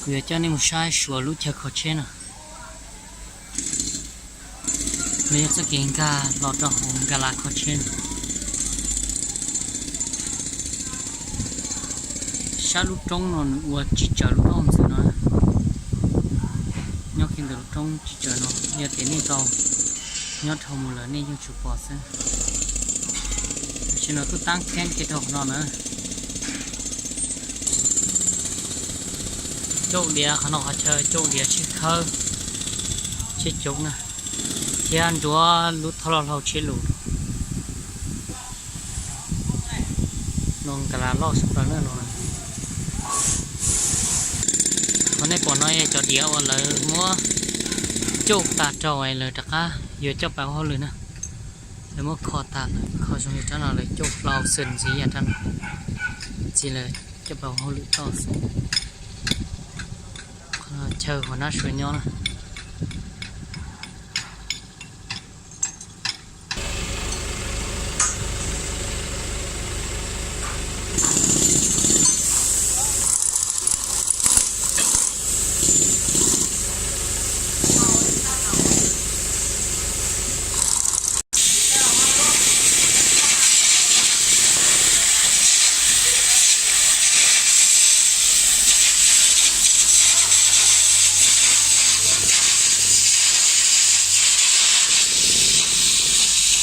Kuv yuav coj nej mus saib Suav lub chaw kho tsheb no. Nws yog txoj kev nkag los rau hauv Nkaj Las kho tsheb no. Sab lub roob no nws ua tsis tsaws lub roob ntxwv no. Nyob kiag ntawm lub roob tsis tsaws no, yog tias nej tau nyob dhau mus lawm nej yeej tsuas pom xwb. Tam sim no kuj tab kheeb kiag rau qhov no na. Cauj diav qhov no qhov chaw cauj diav tsheb khawb, tsheb coob na, thiab nruab lub thoj loj hlau tsheb lus. No Nkaj Las loj sab plaws na no. Qhov nej pom no yog cov diav uas lawv muab cauj tag rau es lawv rov qab yuav coj pais ua hauj lwm na. Lawv muab kho tag, kho zoo li rab no lawv cauj hlau xwm ntxiv yam rab no, ntxiv lawv coj pais ua hauj lwm toj xwb. Qhov no chaw hauv nab Suav nyob na.